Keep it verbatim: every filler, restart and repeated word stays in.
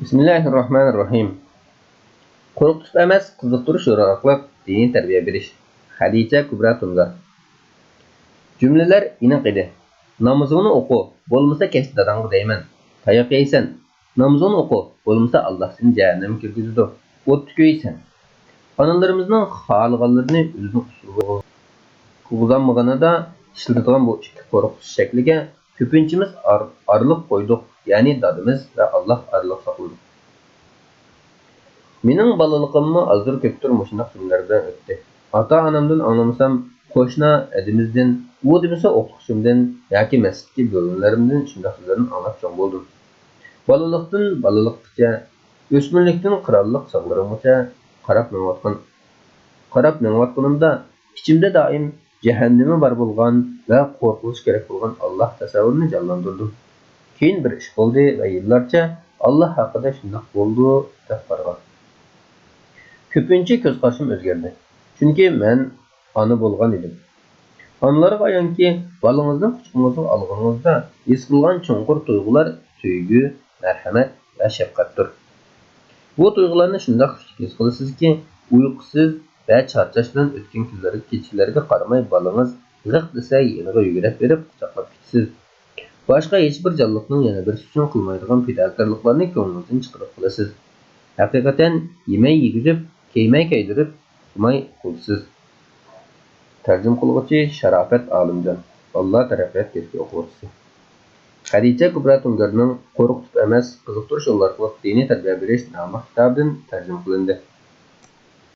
بىسمىللاھىررەھمانىررەھىم. قورقۇتۇپ ئەمەس، قىزىقتۇرۇش يولى ئارقىلىق دىنىي تەربىيە بېرىش. خەدىچە كۇبرا تۇنگار. جۈملىلەر ئېنىق ئىدى. نامىزىڭنى ئوقۇ، بولمىسا كەچتە داداڭغا دەيمەن. تاياق يەيسەن. نامىزىڭنى ئوقۇ، بولمىسا ئاللاھ سېنى جەھەننەمگە كىرگۈزىدۇ. ئوتتا كۆيىسەن. ئانىلىرىمىزنىڭ خالىغانلىرىنى ئۆزىنىڭ ئۇسلۇبىغا كىرگۈزەلمىگىنىدا ئىشلىتىدىغان بۇ ئىككى قورقۇتۇش شەكلىگە كۆپىنچىمىز ئار-، ئارىلىق قويدۇق، يەنى دادىمىز ۋە ئاللاھ ئارىلىق ساقلىدۇق. مېنىڭ بالىلىقىممۇ ئازدۇر-كۆپتۇر مۇشۇنداق جۈملىلەر بىلەن ئۆتتى. ئاتا-ئانامدىن ئاڭلىمىسام، قوشنا ھەدىمىزدىن، ئۇ دېمىسە ئوقۇتقۇچىمدىن ياكى مەسچىتتىكى بۆلمىلىرىمدىن شۇنداق سۆزلەرنى ئاڭلاپ چوڭ بولدۇم. بالىلىقتىن بالىلىققىچە، ئۆسمۈرلۈكتىن قىرانلىق چاغلىرىمغىچە قاراپ مېڭىۋاتقان، قاراپ مېڭىۋاتقىنىمدا ئىچىمدە دائىم جەھەننىمى بار بولغان ۋە قورقۇلۇشى كېرەك بولغان ئاللاھ تەسەۋۋۇرىنى جانلاندۇردۇم. كېيىن بىر ئىش بولدى ۋە يىللارچە ئاللاھ ھەققىدە شۇنداق بولىدۇ دەپ قارىغان. كۆپىنچە كۆز قارىشىم ئۆزگەردى. چۈنكى مەن ئانا بولغان ئىدىم. ئانىلارغا ئايانكى، بالىڭىزنى قۇچىقىڭىزغا ئالغىنىڭىزدا ھېس قىلغان چوڭقۇر تۇيغۇلار سۆيگۈ، مەرھەمەت ۋە شەپقەتتۇر. بۇ تۇيغۇلارنى شۇنداق كۈچلۈك ھېس قىلىسىزكى، ئۇيقۇسىز ۋە چارچاش بىلەن ئۆتكەن كۈنلەرگە، كېچىلەرگە قارىماي بالىڭىز غىق دېسە يېنىغا يۈگۈرۈپ بېرىپ قۇچاقلاپ كېتىسىز. باشقا ھېچبىر جانلىقنىڭ يەنە بىرسى ئۈچۈن قىلمايدىغان پىداكارلىقلارنى كۆڭلىڭىزدىن چىقىرىپ قىلىسىز. ھەقىقەتەن يېمەي يېگۈزۈپ، كىيمەي كىيدۈرۈپ، ئۇخلىماي ئۇخلىتىسىز. تەرجىمە قىلغۇچى شاراپەت ئالىمجان. ئاللا تەرەققىيات كەسپى ئوقۇغۇچىسى. خەدىچە كۇبرا تۇنگارنىڭ قورقۇتۇپ ئەمەس، قىزىقتۇرۇش يولى ئارقىلىق دىنىي تەربىيە بېرىش ناملىق كىتابىدىن تەرجىمە قىلىندى.